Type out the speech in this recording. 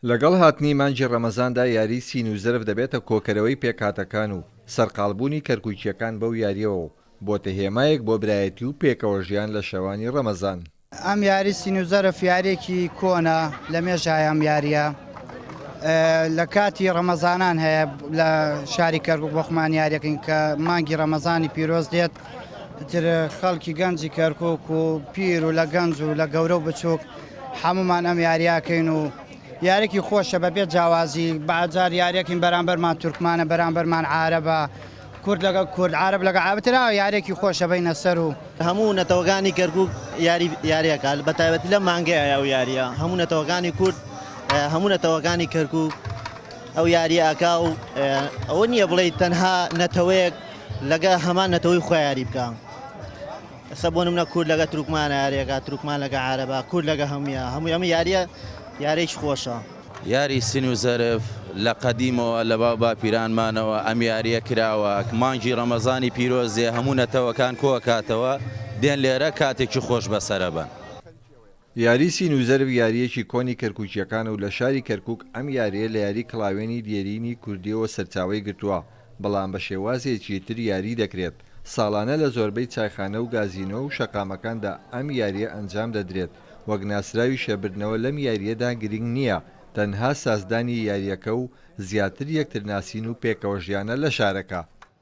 لەگەڵ هاتنی مانگی ڕەمەزاندا یاریی سین و زەرف دەبێتە کۆکەرەوەی پێکهاتەکان و سەرقاڵبوونی کەرکوکییەکان بەو یارییەوە و بۆتە هێمایەک بۆ برایەتی و پێکەوەژیان لە شەوانی ڕەمەزان. ئەم یاری سین و زەرف یاریەکی کۆنە لە مێژایە ئەم یاریە لە کاتی ڕەمەزانان هەیە لە شاری کەرکوک بۆ خۆمان یاریەکەین کە مانگی ڕەمەزانی پیرۆز دێت تر خەڵکی گەنجی کەرکوک و پیر و لە گەنج و لە گەورە و بچووک هەمومان ئەم یاریاکەین و یارێکی خۆشە بە بێ جیاوازی باجار یاریەکەین بەرامبەرمان تورکمانە بەرامبەرمان عارەبە کورد لەگەڵ کورد عارەب لەگەڵ عارەب ترا یارێکی خۆشە بینە سەر و. هەموو نەتەوەکانی کەرکوک یاری یاریەکە بە تایبەتی لەم مانگەیە ئەو یاریە هەموو نەتەوەکانی کورد هەموو نەتەوەکانی کەرکوک ئەو یاریە ئەکا و ئەوە نییە بڵێ تەنها نەتەوەیەک لەگە هەمان نەتەوەی خۆی یاری بکە ئێستا بۆ نمونە کورد لەگە تورکمانە یاریەکە تورکمان لەگە عارەبە کورد لەگە هەموویە هەمووی ئەمە یاریە یاریەکی خۆشە. یاری سن و زەرف لە قەدیمەوە لە باو باپیرانمانەوە ئەم یاریە کراوە مانگی ڕەمەزانی پیرۆز دێ هەموو نەتەوەکان کۆئەکاتەوە دێن لێرە کاتێکی خۆش بەسەرەبەن. یاری سین و زەرف یارییەکی کۆنی کەرکوکییەکانە و لە شاری کەرکوک ئەم یارییە لە یاری کڵاوێنی دێرینی کوردییەوە سەرچاوەی گرتووە، بەڵام بە شێوازێکی تر یاری دەکرێت، ساڵانە لە زۆربەی چایخانە و گازینۆ و شەقامەکاندا ئەم یارییە ئەنجام دەدرێت، وەک ناسراویشە بردنەوە لەم یارییەدا گرنگ نییە، تەنها سازدانی یارییەکە و زیاتر یەکترناسین و پێکەوەژیانە لە شارەکە.